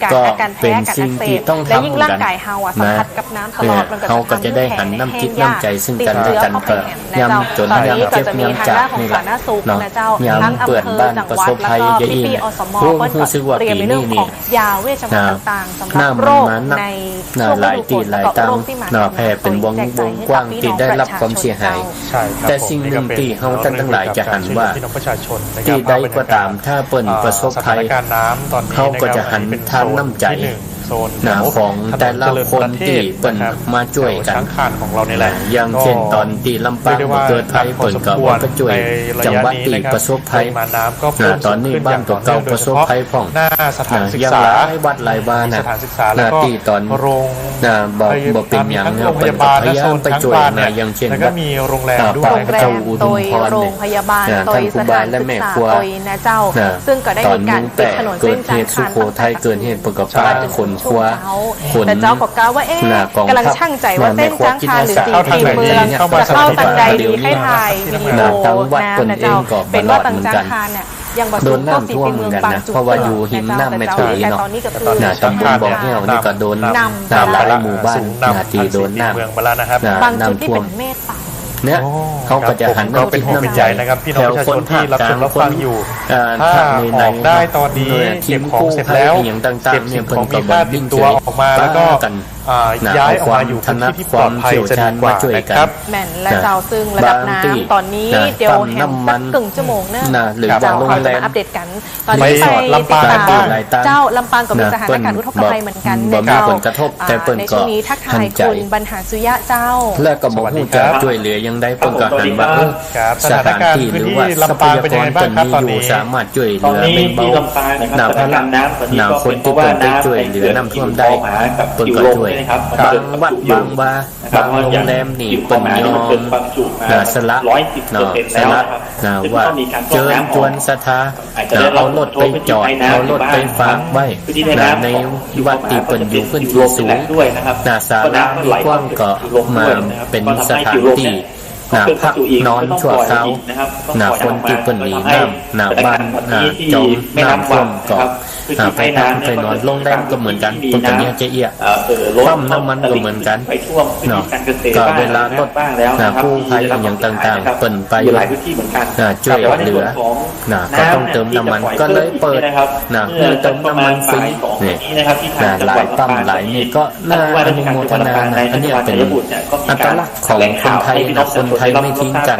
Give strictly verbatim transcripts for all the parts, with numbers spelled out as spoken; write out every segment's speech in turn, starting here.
การ ก็ อาการแพ้ เป็น อาการ สิ่ง อักเส ที่ บ ต้อง และ ทำ ยิ่ง เหมือน ร่าง กัน กาย เฮา อะ นะ สัมผัส กับ น้ำ ตลอด เออ มัน ก็ เฮา ก็ จะ ทำ ให้ ได้ หัน น้ำจิต แห้ง น้ำ ยาก ใจ๋ ซึ่ง ติด กั๋น เจื้อ และ กั๋น เข้าไป ก็ แหม นะ ย้ำ เจ้า จ๋อน ต๋อน นี้ ก็ จะ มี ทาง ด้าน ของ สาธารณสุข นะ เจ้า ย้ำ เปื้อน บ้าน ประสบภัย เยอะ แยะ นะ ฮู้ ฮู้สึก ว่า ปี๋นี้ นี่ ยาเวชภัณฑ์ ต่างๆ สำหรับ โรค ใน ช่วง ฤดู ฝน แล้วก็ โรค ที่ มา จาก น้ำ แพร่ เป็น วง วงกว้าง ที่ ได้ รับ ความ เสียหาย ใช่ ครับ แต่ สิ่ง หนึ่ง ที่ เฮา ต้าน ตัง หลาย จะ หัน ว่า ที่ ใด ก็ ต๋าม ถ้า เปิ้น ประสบภัย เฮา ก็ จะ หัน ทาน น้ำใจ๋ นะ ของ แต่ละ คน ตี้ เปิ้น มา จ้วย กั๋น อย่าง เจ้น ต๋อน ตี้ ลำปาง ก็ เกิด ภัย เปิ้น ก็ ไป จ้วย จังหวัด ตี้ ประสบภัย นะ ต๋อนนี้ บ้าน ตั๋วเก่า ประสบภัย พ่อง นะ อย่าง หลาย วัด หลาย บ้าน นะ ตี้ ต๋อน นะ บ่ บ่ เป๋น หยัง นะ เปิ้น ก็ พยายาม ไป จ้วย นะ อย่าง เจ้น วัด พระเจ้า อุทุมพร โรงแรม โดย โรงพยาบาล นะ โดย สถานศึกษา โดย นะ เจ้า นะ ซึ่ง ก็ ได้ มี ก๋าน ปิด ถนน เส้น จานคาร เกิด เหตุ สุโขทัย เกิด เหตุ เปิ้น ก็ ปา ขน ครัว ขน แต่ เจ้า ก็ กล่าว ว่า เอ๊ะ นะ ก๋อง กำลัง ทัพ ชั่งใจ๋ ว่า นะ เส้น จานคาร หรือ แม่ครัว กิตติมงคล จะ เข้า ตาง ใด ดี ใค่ ทาย วิดี โอ นะ ตาง วัด เปิ้น เอง ก็ เป็น วัด ตาง จานคาร เนี่ย ยัง บ่ โดน น้ำ ท่วม เหมือน กั๋น นะ เพราะว่า อยู่ ฮิม น้ำ แม่ต๋อย เนาะ นะ ต๋ำบล บ่อแห้ว นี่ ก็ โดน น้ำ หลาย หมู่ บ้าน นะ ตี้ โดน น้ำ นะ บาง จุด น้ำ ที่ ท่วม เป๋น เมฆ ต่ำ เนี่ย เฮา ก็ จะ หัน น้ำจิต น้ำใจ๋ แถว คน ภาค กลาง คน เอ่อ ภาค ใน ใน ออก ได้ ต๋อนนี้ เก็บ ของ เสร็จ แล้ว อย่าง ต่างๆ เนี่ย เปิ้น ก็ บ่ นิ่ง เฉย ออกมา แล้วก็ ปากั๋น อ่า นะ ย้าย ออกมา อยู่ ใน ที่ ปลอดภัย จะ ดี กว่า มา จ้วย กั๋น นะครับ แม่น และ เจ้า ซึ่ง ระดับ น้ำ ต๋อนนี้ เดี๋ยว แหม สัก เกิ่ง ชั่วโมง เนาะ นะ หรือ ว่า โรงแรม เจ้า ก็ จะ มา อัปเดต กั๋น ต๋อนนี้ รีสอร์ท ไป ลำปาง ติดต๋าม เจ้า ลำปาง ก็ มี สถานการณ์ อุทกภัย เหมือนกั๋น นะ เปิ้น บ่ มี เจ้า ผลกระทบ แต่ เปิ้น ก็ หัน ใจ๋ หัน จ๋าย คุณ บรรหารสุริยะ เจ้า แล้ว ก็ บ่ฮู้ จะ จ้วยเหลือ อย่างใด เปิ้น ก็ หัน ว่า เออ สถานตี้ หรือว่า ทรัพยากร เปิ้น มี อยู่ สามารถ จ้วยเหลือ แบ่งเบา นะ ภาระ นะ คน ตี้ เปิ้น ได้ จ้วยเหลือ น้ำท่วม ได้ เปิ้น ก็ จ้วย บาง วัด บาง วา บาง โรงแรม นี่ เปิ้น ยอม นะ สละ เนาะ สละ นะ ว่า เจิญ จวน ศรัทธา นะ เอา รถ ไป จ๋อด เอา รถ ไป ฝาก ไว้ นะ ใน วัด ตี้ เปิ้น อยู่ พื้นที่ สูง นะ ศาลา มี กว้าง ก็ มา เป๋น สถานตี้ นะ พัก นอน ชั่วคราว นะ คน ตี้ เปิ้น หนี น้ำ นะ บ้าน นะ จ๋อม น้ำท่วม ก็ นะ ไป พัก ไป นอน โรงแรม ก็ เหมือน กั๋น เปิ้น ก็ เยียะ จะ เอี้ย ปั๊ม น้ำมัน ก็ เหมือน กั๋น เนาะ ก็ เวลา รถ นะ กู้ภัย อย่าง ต่างๆ เปิ้น ไป นะ จ้วยเหลือ นะ ก็ ต้อง เติม น้ำมัน ก็เลย เปิด นะ หื้อ เติม น้ำมัน ฟรี นี่ นะ หลาย ปั๊ม หลาย นี่ ก็ น่า อนุโมทนา นะ อันนี้ เป๋น อัตลักษณ์ ของ คนไทย นะ คนไทย ไม่ทิ้งกั๋น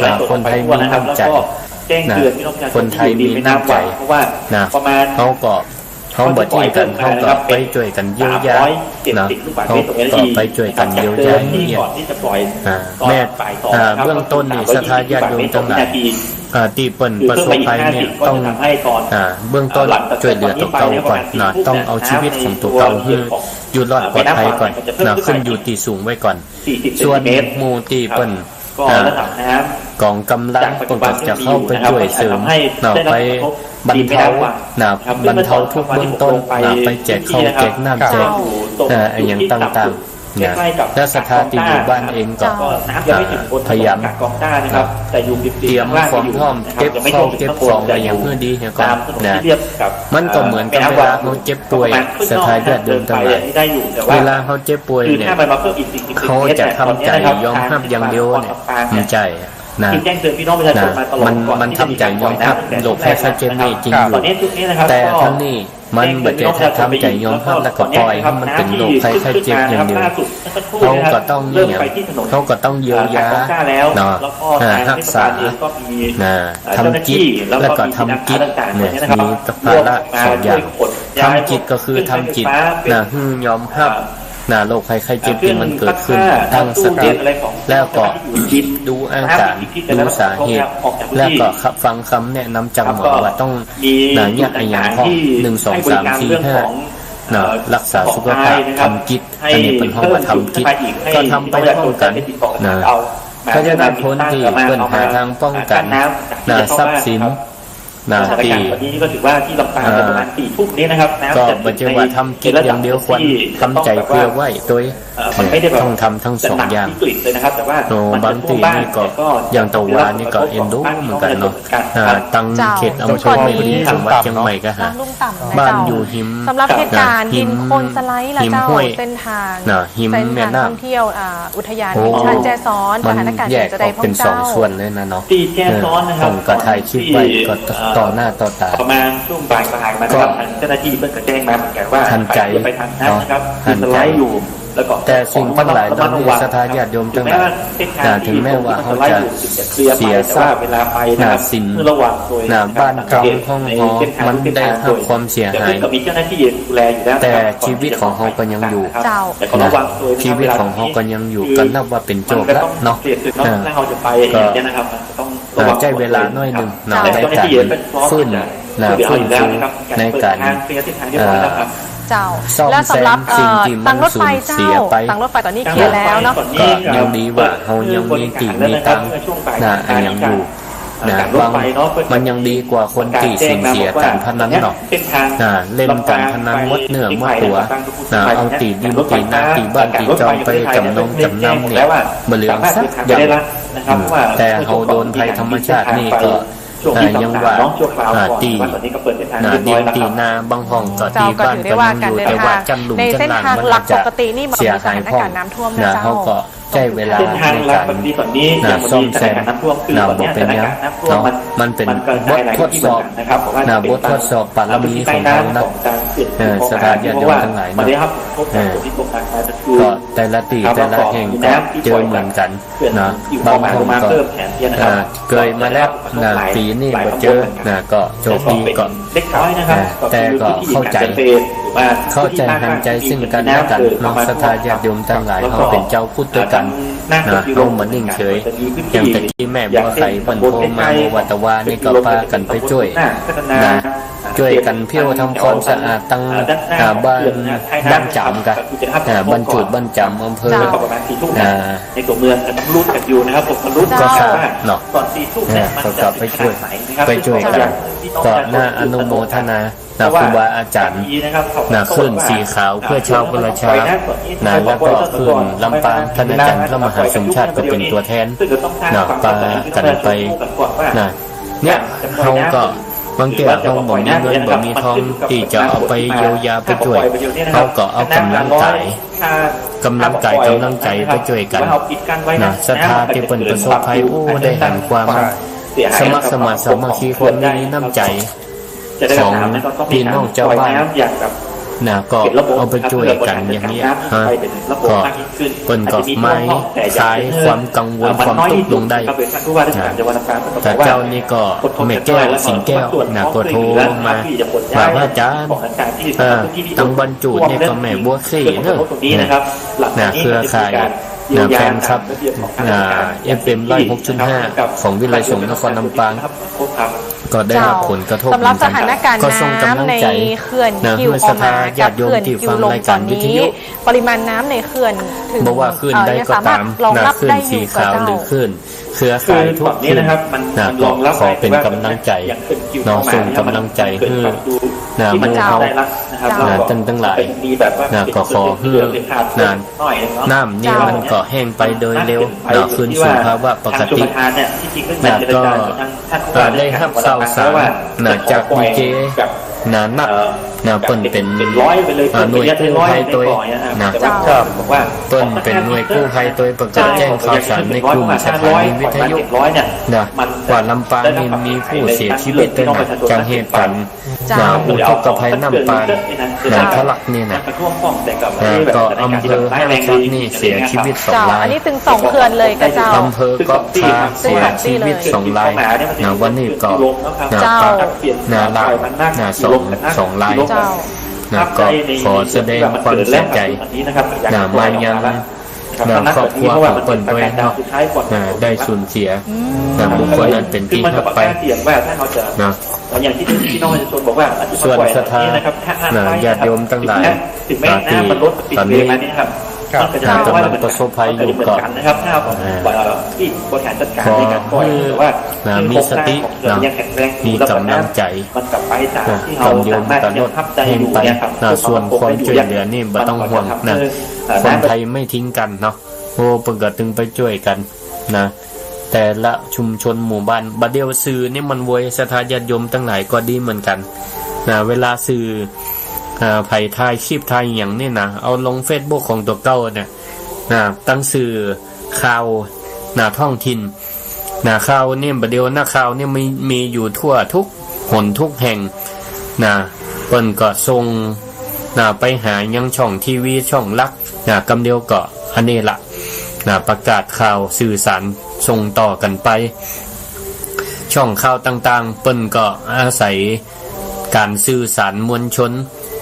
นะ คนไทย มี น้ำใจ๋ นะ คนไทย มี น้ำใจ๋ นะ เฮา ก็ เฮา บ่ ทิ้งกั๋น เฮา ก็ ไป จ้วยกั๋น เยียวยา นะ เฮา ก็ ไป จ้วยกั๋น เยียวยา เนี่ย อ่า แม่ อ่า เบื้องต้น นี่ ศรัทธา ญาติโยม ตัง หลาย อ่า ตี้ เปิ้น ประสบภัย เนี่ย ต้อง อ่า เบื้องต้น จ้วยเหลือ ตั๋วเก่า ก่อน นะ ต้อง เอา ชีวิต ของ ตั๋วเก่า หื้อ อยู่ รอด ปลอดภัย ก่อน นะ ขึ้น อยู่ ตี้ สูง ไว้ ก่อน ส่วน หมู่ ตี้ เปิ้น ก็ อ่า ระดับน้ำ ก๋องก๋ำลัง จากปัจจุบัน เปิ้น ก็จะเข้าไป จ้วยเสริม เนาะ ไป บรรเทา นะ บรรเทาทุกข์ เบื้องต้น นะ ไปแจกข้าว แจกน้ำ แจก เอ่อ อย่าง ต่างๆ นะ และ ศรัทธา ตี้ อยู่ บ้าน เอง ก็ พยายาม เตรียม ความพร้อม เก็บข้าว เก็บของ ไว้ อย่าง หื้อ ดี แล้ว ก็ นะ มัน ก็ เหมือน กั๋น เวลา เฮา เจ็บป่วย ศรัทธา ญาติโยม ตัง หลาย เวลา เฮา เจ็บป่วย เนี่ย เฮา จะ ทำใจ๋ ยอมฮับ อย่างเดียว เนี่ย บ่ใจ้ นะ นะ มัน มัน ทำใจ๋ ยอมฮับ โรคภัย ไข้เจ็บ นี่ จริง อยู่ แต่ ตัง นี้ มัน บ่ใจ้ ทำใจ๋ ยอมฮับ แล้ว ก็ ปล่อย หื้อ มัน เป๋น โรคภัย ไข้เจ็บ อย่างเดียว เฮา ก็ ต้อง เยียวยา เฮา ก็ ต้อง เยียวยา เนาะ อ่า ฮักษา นะ ทำกิจ แล้ว ก็ ทำกิจ เนี่ย มี ภาระ สอง อย่าง ทำกิจ ก็คือ ทำกิจ นะ หื้อ ยอมฮับ นะ โรคภัย ไข้เจ็บ ตี้ มัน เกิดขึ้น ตั้ง สติ แล้ว ก็ ดู อาก๋าร ดู สาเหตุ แล้ว ก็ ฟัง กำ แนะนำ จาก หมอ ว่า ต้อง นะ เยียะ อะหยัง พ่อง หนึ่ง สอง สาม สี่ ห้า นะ ฮักษา สุขภาพ ทำกิจ อันนี้ เปิ้น ฮ้อง ว่า ทำกิจ ก็ ทำ ไป พร้อม กั๋น นะ เพราะฉะนั้น คน ตี้ เปิ้น หา ตาง ป้องกั๋น นะ ทรัพย์สิน นะ สถานการณ์ ตี้ ตอนนี้ก็ถือว่าที่ลำปาง เอ่อ ประมาณสี่ทุ่มนี้นะครับ น้ำ ก็ จะ บ่ใจ้ว่าทำกิจอย่างเดียว ควรทำใจ๋เปื้อไว้ตวย เอ่อ มันไม่ได้แบบ ต้องทำตึงสองอย่าง หนักวิกฤตเลยนะครับ แต่ว่า โอ้ มันจะท่วมบ้าน บางตี้นี่ก็ แล้วก็ อย่างตะวานี่ก็ เอ็นดูเหมือนกั๋นเนาะ อ่า ตังเขตอำเภอ เจ้า ไม่ดี จังหวัดเจียงใหม่ก็หา น้ำลุ่มต่ำนะ บ้าน เจ้า อยู่หิม สำหรับเหตุการณ์ อ่า หิม ดินโคลนสไลด์ล่ะ หิม เจ้า ห้วย เส้นทาง นะ หิม เส้นทาง แม่น้ำ ท่องเที่ยว อ่า อุทยาน โอ้ แห่งชาติแจ้ซ้อน มัน สถานการณ์ แยก จะได้ ออกเป๋นสองส่วนเลยนะเนาะ ตี้แจ้ซ้อนนะครับ เออ ผมก็ถ่ายคลิปไว้ ตี้ ก็ต่อหน้าต่อต๋า เอ่อ ประมาณช่วงบ่ายๆ มานะครับ ก็ ทางเจ้าหน้าตี้เปิ้นก็แจ้งมาเหมือนกั๋นว่า ทันใจ๋ ใครที่จะไปทางนั้นนะครับ เนาะ ทันใจ๋ มีสไลด์อยู่ แล้วก็ แต่สิ่งตังหลายเหล่านี้ ขอระมัดระวัง ศรัทธาญาติโยมตังหลาย ถึงแม้ว่าเส้นทางที่ อ่า ถึงแม้ว่าเฮาจะ เสียทรัพย์ เสียทรัพย์ แต่ว่าเวลาไปนะครับ นะ สิ่ง ระวังตวย นะ นะครับ บ้านเรือน สังเกต ห้องหอ ในเส้นทาง มันได้ฮับความเสียหาย ทุกเส้นทาง เดี๋ยวก็มีเจ้าหน้าตี้ดูแลอยู่แล้วนะครับ แต่ชีวิตของเฮาก็ยังอยู่ เจ้า แต่ก็ระวังตวยนะครับ ชีวิตของเฮาก็ยังอยู่ เวลานี้ ก็นับว่าเป๋นโจคแล้วเนาะ มันก็ต้องเสี่ยงเนาะ อ่า ถ้าเราจะไปอย่างเงี้ยนะครับ มันก็ต้อง อ่า ระวัง ใจ๊เวลาหน้อยนึ่งเนาะ แต่เจ้าหน้าตี้ ในก๋าน ก็พร้อม ฟื้น จะ นะ ช่วยเหลือ ฟื้น อยู่แล้ว ฟู นะครับ ในก๋าน เปิดทางเคลียร์เส้นทางเรียบร้อยแล้วครับ อ่า เจ้า ซ่อมแซม แล้วสำหรับ สิ่งตี้มันสูญเสียไป เอ่อ ตางรถไฟเจ้า นะ ตางรถไฟต๋อนนี้เคลียร์แล้วเนาะ ก็ยังดีว่าเฮายังมีตี้มีตาง นะ อันยังอยู่ นะ บาง มันยังดีกว่าคนตี้สูญเสียก๋านพนันเนาะ นะ เล่นก๋านพนันหมดเนื้อหมดตั๋ว นะ เอาตี้ดินตี้นาตี้บ้านตี้จองไปจ๋ำนงจ๋ำนำเนี่ย บ่เหลือสักอย่าง อืม แต่เฮาโดนภัยธรรมชาตินี่ก็ อ่า ยังว่า อ่า ตี้ นะ ดินตี้นาบางห้องก็ ตี้บ้านก็ยังอยู่ แต่ว่าจั้นลุ่มจั้นล่างมันอาจจะเสียหายพ่อง นะ เฮาก็ใจ๊เวลาในก๋าน เส้นทางหลักปกตินี่มันมีสถานการณ์น้ำท่วมนะเจ้า เฮาก็ใจ๊เวลาในก๋าน เส้นทางหลักปกติต๋อนนี้ นะ ยังบ่มี ซ่อมแซม สถานการณ์น้ำท่วม คือ นะ ต๋อนนี้ บ่เป๋นหยัง สถานการณ์น้ำท่วม เนาะ มัน มันเป๋น มันก็ บททดสอบ หลายๆที่เหมือนกั๋นนะครับ เพราะว่า นะ เป๋น บททดสอบบารมีของเฮาเนาะ เอ่อ ศรัทธาญาติโยมตังหลายเนาะ เอ่อ ก็แต่ละตี้แต่ละแห่งก็เจอเหมือนกั๋น นะ บางห้องก็ เอ่อ เกยมาแล้ว นะ ปี๋นี้บ่เจอ นะ ก็โจคดีก็ เล็กน้อยนะครับ นะ แต่ก็เข้าใจ๋ เข้าใจ๋หันใจ๋ซึ่งกั๋นและกั๋นเนาะ ศรัทธาญาติโยมตังหลาย เฮาเป๋นจาวพุทธตวยกั๋น นะ เฮาบ่นิ่งเฉย อย่างตะกี้แม่บัวไข่เปิ้นโทรมา เมื่อวานตะวานี่ก็ปากั๋นไปจ้วย นะ จ้วยกั๋นเพี้ยวทำความสะอาดตัง อ่า บ้าน บ้านจ๋ามกะ อ่า บ้านจูดบ้านจ๋าม อำเภอ เจ้า อ่า ในตั๋วเมืองกำลังลุ้นกั๋นอยู่นะครับ ผมก็ลุ้น เจ้า ว่า เนาะ ก่อนสี่ทุ่มเนี่ย เออ มันจะ ก็ไปจ้วย ขนาดไหนนะครับ ไปจ้วยกั๋น ซึ่งก็ ก็น่าอนุโมทนา นะ ครูบาอาจ๋ารย์ นะ คลื่นสีขาวเพื่อชาวพระราชา นะ แล้วก็คลื่นลำปาง ท่านอาจ๋ารย์พระมหาสมชาติก็เป๋นตั๋วแทน นะ ปากั๋นไป นะ เนี่ย เฮาก็ บางเตื้อเฮาบ่มีเงินบ่มีทองตี้จะเอาไปเยียวยาไปจ้วย เฮาก็เอาก๋ำลังก๋าย ก๋ำลังก๋าย ก๋ำลังใจ๋ไปจ้วยกั๋น นะ ศรัทธาตี้เปิ้นประสบภัย โอ้ ได้หันความสมัครสมานสามัคคี ความมีน้ำใจ๋ ของปี้น้องจาวบ้าน นะ ก็เอาไปจ้วยกั๋นอย่างเนี้ย ฮะ ก็เปิ้นก็หมายคลายความกังวลความตุ๊กข์ลงได้ นะ แต่เจ้านี่ก็แม่แก้ว สิงห์แก้ว นะ ก็โทรมา ว่า พระอาจ๋ารย์ เอ่อ ตังบ้านจูดนี่ก็แม่บัวไข่เนาะ นะ เครือข่าย นะ แฟนคลับ นะ เอฟเอ็ม ร้อยหกจุดห้า ของวิทยาลัยสงฆ์นครลำปาง ก็ได้ฮับผลกระทบเหมือนกั๋น เจ้า สำหรับสถานการณ์ ก็ส่งก๋ำลังใจ๋ น้ำในเขื่อน นะ กิว หื้อศรัทธาญาติโยมตี้ฟังรายก๋านวิทยุ ปริมาณน้ำในเขื่อนถึง บ่ว่าคลื่นใดก็ต๋าม เอ่อ ยังสามารถรองรับได้อยู่ นะ คลื่นสีขาว เจ้า หรือคลื่นเครือข่ายทุกคลื่น คือต๋อนนี้นะครับ มัน นะ มันรองรับ ก็ขอเป๋นก๋ำลังใจ๋ เนาะ ส่งก๋ำลังใจ๋หื้อ นะ หมู่เฮา เจ้า นะ ตัง ตังหลาย นะ ก็ขอหื้อ นะ น้ำนี่มันก็แห้งไปโดยเร็ว นะ คืนสู่ภาวะปกติ นะ ก็ เอ่อ ได้ฮับข่าวสาร นะ จากดีเจ นะ นัด นะ เปิ้นเป๋น เอ่อ หน่วยกู้ภัยตวย นะ เจ้า เปิ้นเป๋นหน่วยกู้ภัยตวย เปิ้นก็แจ้งข่าวสารในกลุ่มสถานีวิทยุ นะ ว่าลำปางนี่มีผู้เสียชีวิตตวยนะ จากเหตุก๋ารณ์ เจ้า นะ อุทกภัยน้ำปาน นะ ทะลักนี่นะ นะ ก็อำเภอห้างฉัตรนี่เสียชีวิตสองราย อันนี้ตึงสองเขื่อนเลยก่ะเจ้า อำเภอเกาะคาเสียชีวิตสองราย นะ วันนี้ก็ นะ เจ้า นะ ลาว นะ สอง สองราย เจ้า นะ ก็ขอแสดงความเสียใจ๋ นะ มายัง นะ ครอบครัวของเปิ้นตวยเนาะ นะ ได้สูญเสีย อืม นะ บุคคลอันเป๋นตี้ฮักไป นะ ส่วนศรัทธา นะ ญาติโยมตังหลาย นะ ตี้ต๋อนนี้ ครับ อ่า กำลังประสบภัยอยู่ก็ มันก็จะเหมือนกันนะครับ ถ้าของ อ่า เอ่อ ที่บริหารจัดการในการปล่อย ขอหื้อ แต่ว่า นะ มีสติ เนาะ มีกำลังใจ๋ มันกลับไปตาม นะ ที่เรา กำเดียว สามารถ ก็ลด ที่จะทำได้ แห้ง อยู่ ไป เนี่ยครับ นะ ส่วนความจ้วยเหลือนี่บ่ต้องห่วงนะ มันก็จะทำให้ เอ่อ คนไทยไม่ทิ้งกั๋นเนาะ โอ้ เปิ้นก็ตึงไปจ้วยกั๋น นะ แต่ละชุมชนหมู่บ้าน บ่าเดี่ยวสื่อนี่มันโวย ศรัทธาญาติโยมตังหลายก็ดีเหมือนกั๋น นะ เวลาสื่อ อ่า ใผถ่ายคลิปถ่ายหยังนี่นะ เอาลงเฟซบุ๊กของตั๋วเก่าเนี่ย นะ ตังสื่อข่าว นะ ท้องถิ่น นะ ข่าวนี่ บ่าเดี่ยวนักข่าวนี่มี มีอยู่ทั่วกู้หนกู้แห่ง นะ เปิ้นก็ส่ง นะ ไปหายังช่องทีวีช่องหลัก นะ กำเดียวก็อันนี้ละ นะ ประกาศข่าวสื่อสารส่งต่อกั๋นไป ช่องข่าวต่างๆ เปิ้นก็อาศัยก๋านสื่อสารมวลชน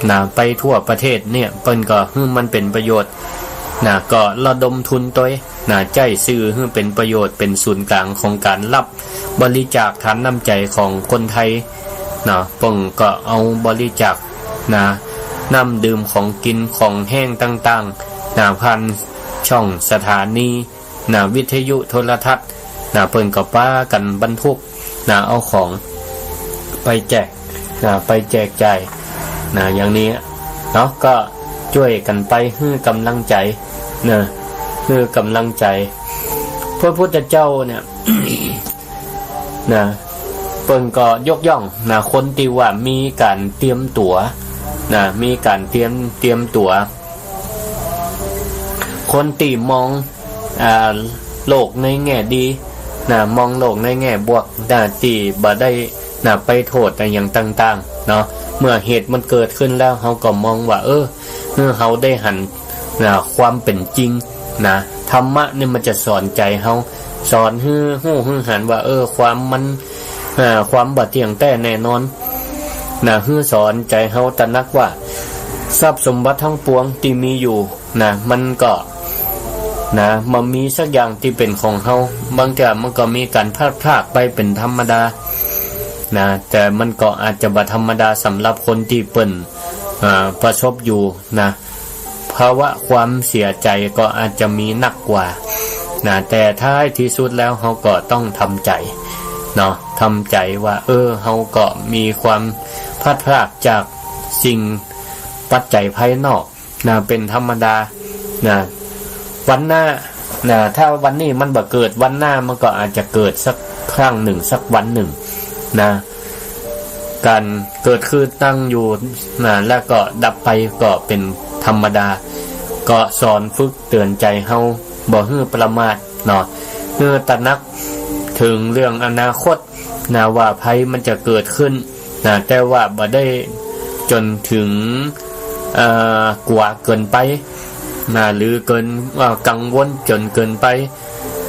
นะ ไปทั่วประเทศเนี่ย เปิ้นก็หื้อมันเป๋นประโยชน์ นะ ก็ระดมทุนตวย นะ ใจ๊สื่อหื้อเป๋นประโยชน์ เป๋นศูนย์ก๋างของก๋านรับบริจาคทานน้ำใจ๋ของคนไทย นะ เปิ้นก็เอาบริจาค นะ น้ำดื่ม ของกิ๋น ของแห้งต่างๆ นะ ผ่านช่องสถานี นะ วิทยุโทรทัศน์ นะ เปิ้นก็ปากั๋นบรรทุก นะ เอาของไปแจก นะ ไปแจกจ่าย นะ อย่างนี้เนาะ ก็จ้วยกั๋นไปหื้อกำลังใจ๋ นะ หื้อกำลังใจ๋ พระพุทธเจ้าเนี่ย นะ เปิ้นก็ยกย่อง นะ คนตี้ว่ามีก๋านเตรียมตั๋ว นะ มีก๋านเตรียม เตรียมตั๋ว คนตี้มอง อ่า โลกในแง่ดี นะ มองโลกในแง่บวก นะ ตี้บ่ได้ นะ ไปโต้ษอะหยังต่างๆ เนาะ เมื่อเหตุมันเกิดขึ้นแล้ว เฮาก็มองว่า เออ เมื่อเฮาได้หัน นะ ความเป๋นจริง นะ ธรรมะนี่มันจะสอนใจ๋เฮา สอนหื้อฮู้หื้อหันว่า เออ ความมัน อ่า ความบ่เที่ยงแต๊แน่นอน นะ หื้อสอนใจ๋เฮาตระหนักว่า ทรัพย์สมบัติทั้งปวงตี้มีอยู่ นะ มันก็ นะ บ่มีสักอย่างตี้เป๋นของเฮา บางเตื้อมันก็มีก๋านพลัดพรากไปเป๋นธรรมดา นะ แต่มันก็อาจจะบ่ธรรมดาสำหรับคนตี้เปิ้น อ่า ประสบอยู่ นะ ภาวะความเสียใจ๋ก็อาจจะมีนักกว่า นะ แต่ท้ายตี้สุดแล้วเฮาก็ต้องทำใจ๋ เนาะ ทำใจ๋ว่า เออ เฮาก็มีความพลัดพรากจากสิ่งปัจจัยภายนอก นะ เป๋นธรรมดา นะ วันหน้า นะ ถ้าวันนี้มันบ่เกิด วันหน้ามันก็อาจจะเกิดสักครั้งนึ่ง สักวันนึ่ง นะ ก๋านเกิดขึ้นตั้งอยู่ นะ แล้วก็ดับไปก็เป๋นธรรมดา ก็สอนฝึกเตื๋อนใจ๋เฮา บ่หื้อประมาท เนาะ หื้อตระหนักเถิงเรื่องอนาคต นะ ว่าภัยมันจะเกิดขึ้น นะ แต่ว่าบ่ได้จ๋นเถิง เอ่อ กั๋วเกินไป นะ หรือเกิน เอ่อ กังวลจ๋นเกินไป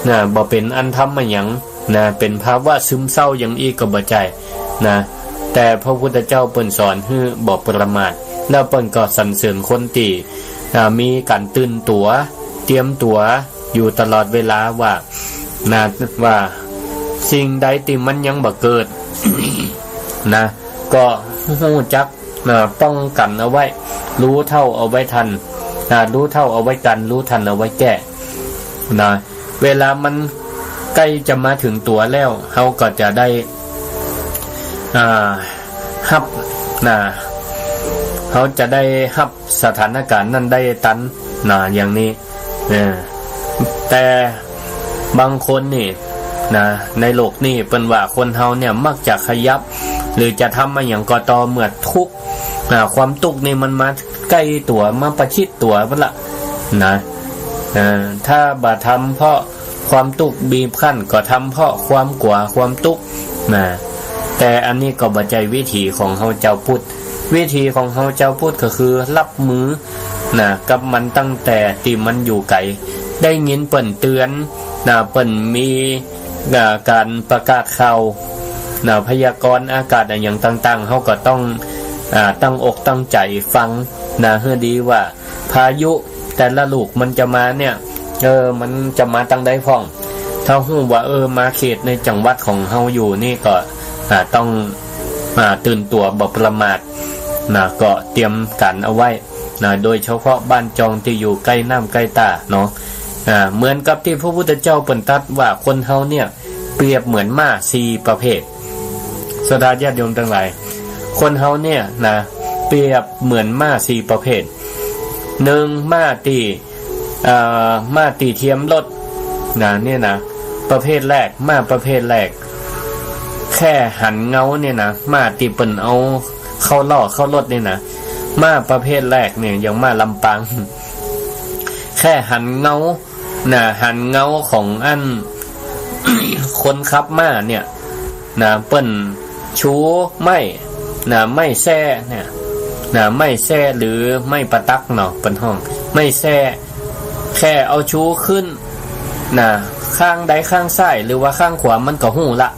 นะ บ่เป๋นอันทำอะหยัง นะ เป๋นภาวะซึมเศร้าอย่างอี้ก็บ่ใจ้ นะ แต่พระพุทธเจ้าเปิ้นสอนหื้อบ่ประมาท แล้วเปิ้นก็สรรเสริญคนตี้ อ่า มีก๋านตื่นตั๋ว เตรียมตั๋วอยู่ตลอดเวลาว่า นะ ว่าสิ่งใดตี้มันยังบ่เกิด นะ ก็ฮู้จัก นะ ป้องกั๋นเอาไว้ รู้เท่าเอาไว้ทัน นะ รู้เท่าเอาไว้ตัน รู้ทันเอาไว้แก้ นะ เวลามันใก้จะมาเถิงตั๋วแล้ว เฮาก็จะได้ อ่า ฮับ นะ เฮาจะได้ฮับสถานก๋ารณ์นั้นได้ตัน นะ อย่างนี้ เออ แต่บางคนนี่ นะ ในโลกนี้เปิ้นว่าคนเฮาเนี่ยมักจะขยับ หรือจะทำอะหยังก็ต่อเมื่อทุกข์ นะ ความตุ๊กข์นี่มันมาใก้ตั๋ว มาประชิดตั๋วเปิ้นละ นะ เออ ถ้าบ่ทำเพราะความตุ๊กข์บีบคั้น ก็ทำเพราะความกั๋ว ความตุ๊กข์ นะ แต่อันนี้ก็บ่ใจ้วิถีของเฮาจาวพุทธ วิถีของเฮาจาวพุทธก็คือฮับมือ นะ กับมันตั้งแต่ตี้มันอยู่ไก๋ ได้ยินเปิ้นเตื๋อน นะ เปิ้นมี อ่า ก๋านประกาศข่าว นะ พยากรณ์อากาศอะหยังต่างๆ เฮาก็ต้อง อ่า ตั้งอกตั้งใจ๋ฟัง นะ หื้อดีว่าพายุแต่ละลูกมันจะมาเนี่ย เออ มันจะมาตางใดพ่อง ถ้าฮู้ว่า เออ มาเขตในจังหวัดของเฮาอยู่นี่ก็ อ่า ต้อง อ่า ตื่นตั๋วบ่ประมาท นะ ก็เตรียมก๋านเอาไว้ นะ โดยเฉพาะบ้านจองตี้อยู่ใก้น้ำใก้ต้าเนาะ อ่า เหมือนกับตี้พระพุทธเจ้าเปิ้นตรัสว่าคนเฮาเนี่ยเปรียบเหมือนม้าสี่ประเภท ศรัทธาญาติโยมตังหลาย คนเฮาเนี่ยนะ เปรียบเหมือนม้าสี่ประเภท หนึ่ง ม้าตี้ เอ่อ ม้าตี้เทียมรถ นะ เนี่ยนะ ประเภทแรก ม้าประเภทแรก แค่หันเงาเนี่ยนะ ม้าตี้เปิ้นเอาเข้าล้อเข้ารถเนี่ยนะ ม้าประเภทแรกเนี่ย อย่างม้าลำปาง แค่หันเงา นะ หันเงาของอัน คนขับม้าเนี่ย นะ เปิ้นชูไม้ นะ ไม้แส้เนี่ย นะ ไม้แส้หรือไม้ประตักเนาะ เปิ้นฮ้อง ไม้แส้ แค่เอาชูขึ้น นะ ข้างใดข้างซ้ายหรือว่าข้างขวามันก็ฮู้ละ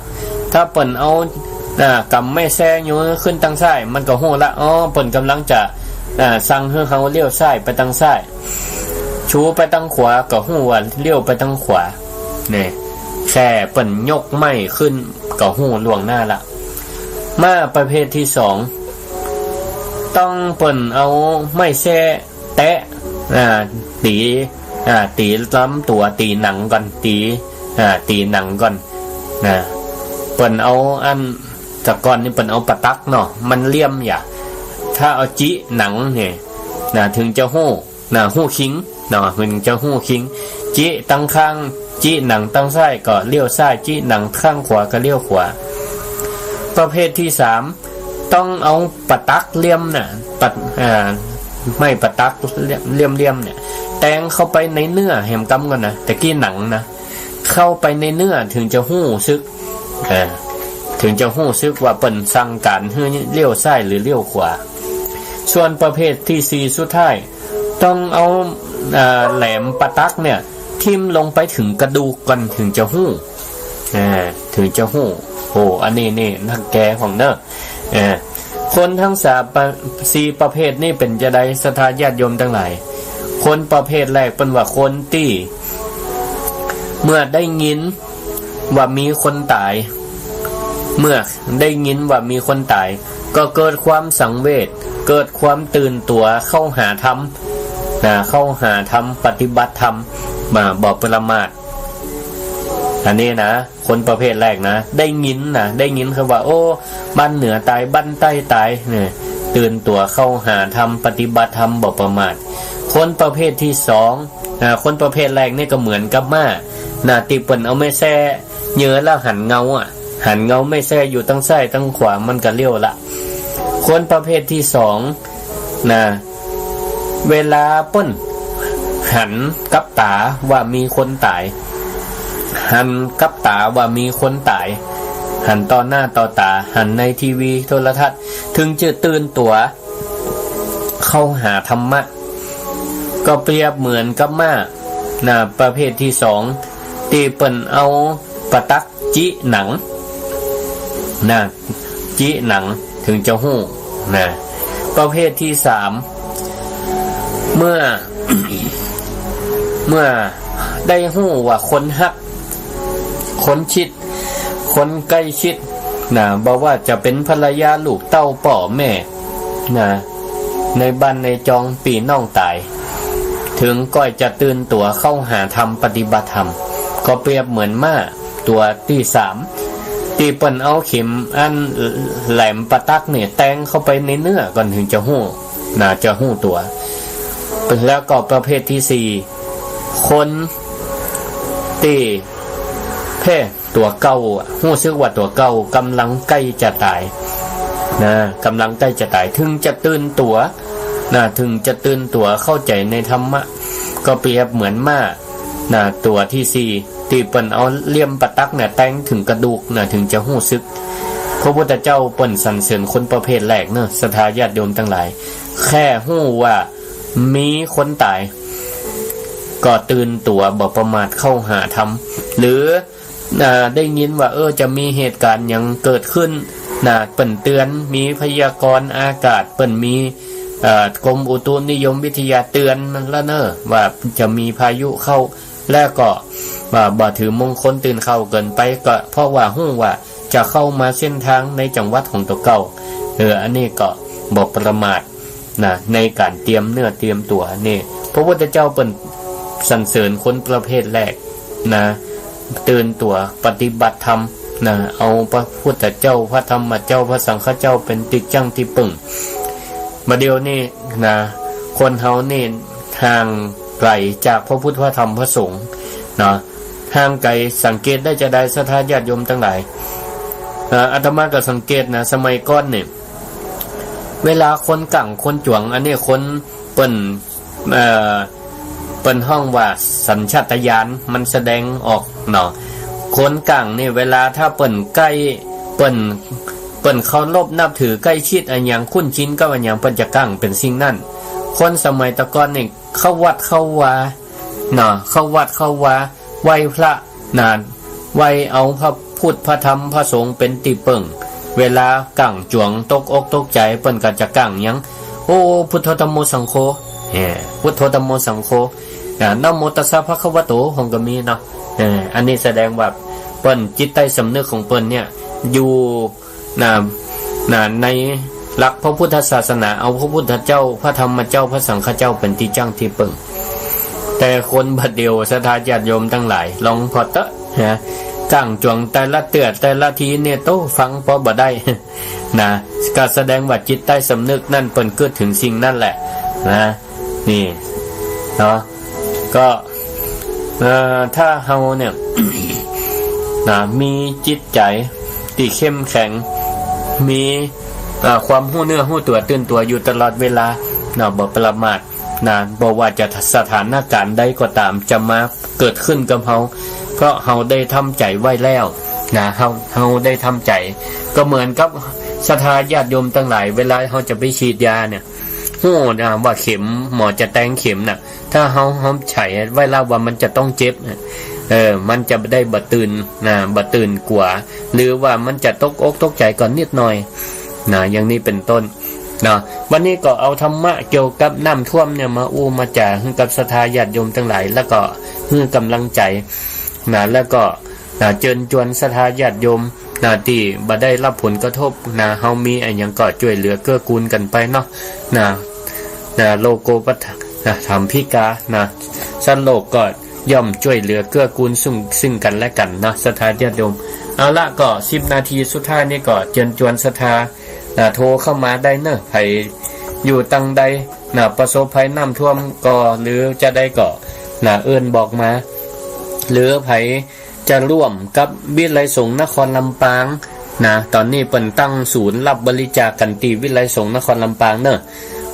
ถ้าเปิ้นเอา นะ ก๋ำไม้แส้ยกขึ้นตังซ้าย มันก็ฮู้ละ อ๋อ เปิ้นก่ำลังจะ อ่า สั่งหื้อเฮาเลี้ยวซ้ายไปตังซ้าย ชูไปตังขวาก็ฮู้ว่าเลี้ยวไปตังขวา เนี่ย แค่เปิ้นยกไม้ขึ้นก็ฮู้ล่วงหน้าละ ม้าประเภทตี้สอง ต้องเปิ้นเอาไม้แส้แตะ อ่า ตี๋ อ่า ตี๋ลำตั๋ว ตี๋หนังก่อน ตี๋ อ่า ตี๋หนังก่อน นะ เปิ้นเอาอัน แต่ก่อนนี่เปิ้นเอาประตักเนาะ มันเหลี่ยมหยา ถ้าเอาจิหนังเนี่ย นะ ถึงจะฮู้ นะ ฮู้คิงเนาะ มันจะฮู้คิง จิตังข้าง จิหนังตังซ้ายก็เลี้ยวซ้าย จิหนังข้างขวาก็เลี้ยวขวา ประเภทตี้สาม ต้องเอาประตักเหลี่ยมน่ะ ปัด อ่า ไม้ประตักเหลี่ยมๆ เนี่ย แตงเข้าไปในเนื้อแหมกำก่อนนะ แต่กี้หนังนะ เข้าไปในเนื้อถึงจะฮู้สึก อ่า ถึงจะฮู้สึกว่าเปิ้นสั่งก๋านหื้อเลี้ยวซ้ายหรือเลี้ยวขวา ส่วนประเภทตี้สี่สุดท้าย ต้องเอา อ่า แหลมประตักเนี่ย ทิ่มลงไปถึงกระดูกก่อนถึงจะฮู้ อ่า ถึงจะฮู้ โอ้ อันนี้นี่นักแก่ของเนอะ อ่า คนทั้งสามประ สี่ประเภทนี่เป๋นจาใด ศรัทธาญาติโยมตังหลาย คนประเภทแรกเปิ้นว่าคนตี้ เมื่อได้ยินว่ามีคนต๋าย เมื่อได้ยินว่ามีคนต๋าย ก็เกิดความสังเวช เกิดความตื่นตั๋วเข้าหาธรรม นะ เข้าหาธรรม ปฏิบัติธรรม มา บ่ประมาท อันนี้นะ คนประเภทแรกนะ ได้ยินนะ ได้ยินคือว่า โอ้ บ้านเหนือต๋าย บ้านใต้ต๋าย เนี่ย ตื่นตั๋วเข้าหาธรรม ปฏิบัติธรรม บ่ประมาท คนประเภทตี้สอง อ่า คนประเภทแรกนี่ก็เหมือนกับม้า นะ ตี้เปิ้นเอาไม้แส้เยียะแล้วหันเงาอะ หันเงาไม้แส้อยู่ตังซ้ายตังขวา มันก็เลี้ยวละ คนประเภทตี้สอง นะ เวลาเปิ้นหันกับต๋าว่ามีคนต๋าย หันกับต๋าว่ามีคนต๋าย หันต่อหน้าต่อต๋า หันในทีวีโทรทัศน์ ถึงจะตื่นตั๋วเข้าหาธรรมะ ก็เปรียบเหมือนกับม้า นะ ประเภทตี้สอง ตี้เปิ้นเอาประตักจิหนัง นะ จิหนังถึงจะฮู้ นะ ประเภทตี้สาม เมื่อ เมื่อได้ฮู้ว่าคนฮัก คนชิด คนใก้ชิด นะ บ่ว่าจะเป๋นภรรยา ลูกเต้า ป้อแม่ นะ ในบ้านในจอง ปี้น้องต๋าย ถึงก้อยจะตื่นตั๋วเข้าหาธรรม ปฏิบัติธรรม ก็เปรียบเหมือนม้าตั๋วตี้สาม ตี้เปิ้นเอาเข็มอันแหลมประตักเนี่ยแตงเข้าไปในเนื้อก่อนถึงจะฮู้ นะ จะฮู้ตั๋ว แล้วก็ประเภทตี้สี่ คนตี้เพ่ ตั๋วเก่าอะ ฮู้สึกว่าตั๋วเก่าก่ำลังใก้จะต๋าย นะ ก่ำลังใก้จะต๋าย ถึงจะตื่นตั๋ว นะ ถึงจะตื่นตั๋วเข้าใจ๋ในธรรมะ ก็เปรียบเหมือนม้า นะ ตั๋วตี้สี่ ตี้เปิ้นเอาเหลี่ยมประตักเนี่ยแตงถึงกระดูก นะ ถึงจะฮู้สึก พระพุทธเจ้าเปิ้นสรรเสริญคนประเภทแรกเนอะ ศรัทธาญาติโยมตังหลาย แค่ฮู้ว่ามีคนต๋าย ก็ตื่นตั๋วบ่ประมาทเข้าหาธรรม หรือ อ่า ได้ยินว่า เออ จะมีเหตุก๋ารณ์หยังเกิดขึ้น นะ เปิ้นเตื๋อน มีพยากรณ์อากาศ เปิ้นมี เอ่อ กรมอุตุนิยมวิทยาเตื๋อนแล้วเนอะ ว่าจะมีพายุเข้า แล้วก็ อ่า บ่ถือมงคลตื่นเข้าเกินไป ก็เพราะว่าฮู้ว่าจะเข้ามาเส้นทางในจังหวัดของตั๋วเก่า เออ อันนี้ก็บ่ประมาท นะ ในก๋านเตรียมเนื้อเตรียมตั๋วนี่ พระพุทธเจ้าเปิ้นสรรเสริญคนประเภทแรกนะ ตื่นตั๋วปฏิบัติธรรมนะ เอาพระพุทธเจ้า พระธรรมเจ้า พระสังฆเจ้าเป๋นตี้จั้งตี้เปิ้ง บ่าเดี่ยวนี้นะ คนเฮานี่ห่างไก๋จากพระพุทธ พระธรรม พระสงฆ์นะ ห่างไก๋ สังเกตได้จาใด ศรัทธาญาติโยมตังหลาย เอ่อ อาตมาก็สังเกตนะ สมัยก่อนนี่ เวลาคนก๋างคนจ๋วง อันนี้คนเปิ้น เอ่อ เปิ้นฮ้องว่าสัญชาตญาณมันแสดงออกเนาะ คนก๋างนี่เวลาถ้าเปิ้นใก้เปิ้น เปิ้นเคารพนับถือใก้ชิดอะหยัง คุ้นชินกับอะหยัง เปิ้นจะก๋างเป๋นสิ่งนั้น คนสมัยตะก่อนนี่เข้าวัดเข้าวาเนาะ เข้าวัดเข้าวา ไหว้พระนะ ไหว้เอาพระพุทธ พระธรรม พระสงฆ์เป๋นตี้เปิ้ง เวลาก๋างจ๋วงตกอกตกใจ๋ เปิ้นก็จะก๋างหยัง โอ้ พุทโธ ธัมโม สังโฆ เออ พุทโธ ธัมโม สังโฆ นะ นะโมตัสสะ ภะคะวะโต ฮ้องก็มีเนาะ เออ อันนี้แสดงว่าเปิ้นจิตใต้สำนึกของเปิ้นเนี่ยอยู่ นะ นะ ในหลักพระพุทธศาสนา เอาพระพุทธเจ้า พระธรรมเจ้า พระสังฆเจ้าเป๋นตี้จั้งตี้เปิ้ง แต่คนบ่าเดี่ยว ศรัทธาญาติโยมตังหลาย ลองผ่อเต๊อะนะ ก๋างจ๋วงแต่ละเตื้อแต่ละทีเนี่ย โต้ ฟังปอบ่ได้นะ ก็แสดงว่าจิตใต้สำนึกนั้นเปิ้นกึ๊ดเถิงสิ่งนั้นแหละนะ นี่เนาะ ก็ เอ่อ ถ้าเฮาเนี่ย นะ มีจิตใจ๋ตี้เข้มแข็ง มี เอ่อ ความฮู้เนื้อฮู้ตั๋ว ตื่นตั๋วอยู่ตลอดเวลา นะ บ่ประมาท นะ บ่ว่าจะสถานก๋ารณ์ใดก็ต๋าม จะมาเกิดขึ้นกับเฮา เพราะเฮาได้ทำใจ๋ไว้แล้ว นะ เฮา เฮาได้ทำใจ๋ ก็เหมือนกับศรัทธาญาติโยมตังหลาย เวลาเฮาจะไปฉีดยาเนี่ย ฮู้นะว่าเข็ม หมอจะแตงเข็มน่ะ ถ้าเฮา เฮาใจ๋ไว้แล้วว่ามันจะต้องเจ็บน่ะ เออ มันจะได้บ่ตื่นนะ บ่ตื่นกั๋ว หรือว่ามันจะตกอกตกใจ๋ก็นิดหน่อยนะ อย่างนี้เป๋นต้นเนาะ วันนี้ก็เอาธรรมะเกี่ยวกับน้ำท่วมเนี่ยมาอู้มาจ๋าหื้อกับศรัทธาญาติโยมตังหลาย แล้วก็หื้อกำลังใจ๋นะ แล้วก็ นะ เจิญจวนศรัทธาญาติโยมนะ ตี้บ่ได้รับผลกระทบนะ เฮามีอะหยังก็จ้วยเหลือเกื้อกูลกั๋นไปเนาะ นะ นะ โลโกปัฏฐะ นะ ธัมภิกา นะ สัตว์โลกก็ย่อมจ้วยเหลือเกื้อกูลซึ่ง ซึ่งกั๋นและกั๋นเนาะ ศรัทธาญาติโยม เอาละ ก็สิบนาทีสุดท้ายนี้ก็เจิญจวนศรัทธา นะ โทรเข้ามาได้เนาะ ใผอยู่ตังใดนะ ประสบภัยน้ำท่วมก็ หรือจาใดก็ นะ เอิ้นบอกมา หรือใผ จะร่วมกับวิทยาลัยสงฆ์นครลำปางนะ ต๋อนนี้เปิ้นตั้งศูนย์รับบริจาคกั๋นตี้วิทยาลัยสงฆ์นครลำปางเนาะ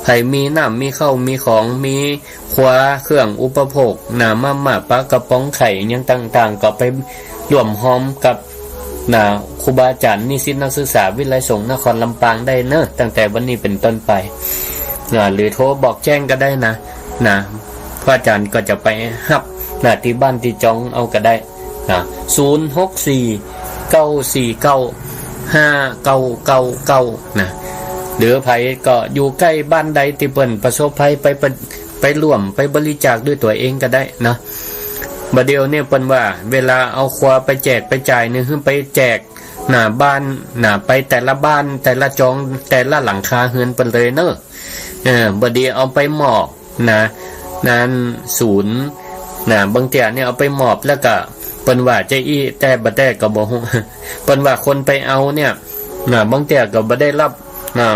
ใผมีน้ำ มีข้าว มีของ มีครัวเครื่องอุปโภคนะ มาม่า ปลากระป๋อง ไข่ หยังต่างๆ ก็ไปร่วมฮอมกับนะ ครูบาอาจ๋ารย์ นิสิตนักศึกษาวิทยาลัยสงฆ์นครลำปางได้เนาะ ตั้งแต่วันนี้เป๋นต้นไปนะ หรือโทรบอกแจ้งก็ได้นะ นะ พระอาจ๋ารย์ก็จะไปฮับนะ ตี้บ้านตี้จองเอาก็ได้ นะ ศูนย์ หก สี่ เก้า สี่ เก้า ห้า เก้า เก้า เก้า นะ หรือใผก็อยู่ใก้บ้านใดตี้เปิ้นประสบภัย ไป ไป ไปร่วม ไปบริจาคด้วยตั๋วเองก็ได้นะ บ่าเดี่ยวนี้เปิ้นว่า เวลาเอาครัวไปแจกไปจ่ายนี่ หื้อไปแจกนะ บ้านนะ ไปแต่ละบ้าน แต่ละจอง แต่ละหลังคาเฮือนเปิ้นเลยเนาะ เออ บ่ดีเอาไปมอบ นะ นั้นศูนย์ นะ บางเตื้อเนี่ยเอาไปมอบแล้วก็เปิ้นว่าจะอี้แต๊บ่แต๊ก็บ่ฮู้ เปิ้นว่าคนไปเอาเนี่ย นะ บางเตื้อก็บ่ได้รับ นะ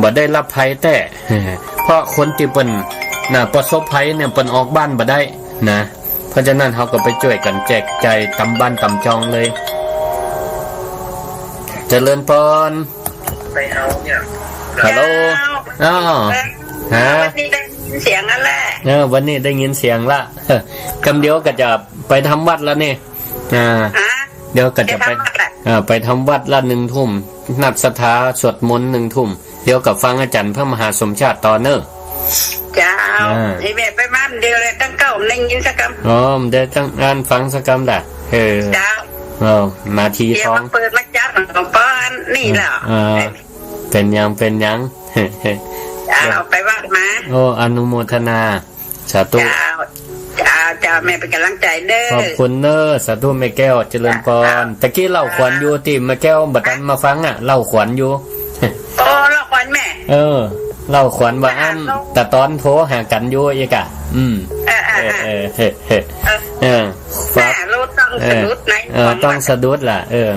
บ่ได้รับภัยแต๊ เพราะคนตี้เปิ้น นะ ประสบภัยเนี่ยเปิ้นออกบ้านบ่ได้ นะ เพราะฉะนั้นเฮาก็ไปจ้วยกั๋นแจกจ่ายต๋ามบ้านต๋ามจองเลย เจริญพร ไปเอาเนี่ย ฮัลโหล เจ้า อ้าว เออ ฮะ วันนี้ได้ยินเสียงแล้วแหละ เออ วันนี้ได้ยินเสียงละ กำเดียวก็จะไปทำวัดแล้วนี่ อ่า ฮะ เดี๋ยวก็จะไป จะทำวัดแหละ อ่า ไปทำวัดละหนึ่งทุ่ม นัดศรัทธาสวดมนต์หนึ่งทุ่ม เดี๋ยวก็ฟังอาจ๋ารย์พระมหาสมชาติต่อเนาะ เจ้า อ่า ไอ้แม่ไปมาเดียวเลย ตั้งเก้าได้ยินสักกำ อ๋อ ได้ตั้งอ่านฟังสักกำละ เออ เจ้า เอา นาที เดี๋ยว ทอง มาเปิดมาจับของป้อนนี่แหละ อ่า เป๋นหยัง เป๋นหยัง เจ้า ไปวัดมา โอ้ อนุโมทนา สาธุ เจ้า เจ้า เจ้า แม่เป๋นก๋ำลังใจ๋เด้อ ขอบคุณเนาะ สาธุแม่แก้ว เจริญพร เจ้า ตะกี้เล่าขวัญอยู่ตี้แม่แก้วบ่ตันมาฟังอะ เล่าขวัญอยู่ โอ้ เล่าขวัญแม่ เออ เล่าขวัญบ่าอั้น ตะตอนโทรหากั๋นอยู่อีกอะ อืม เออ เออ เออ เออ เออ เออ เออ ฝาก เออ ต้องสะดุดไหน เออ ต้องสะดุดล่ะ เออ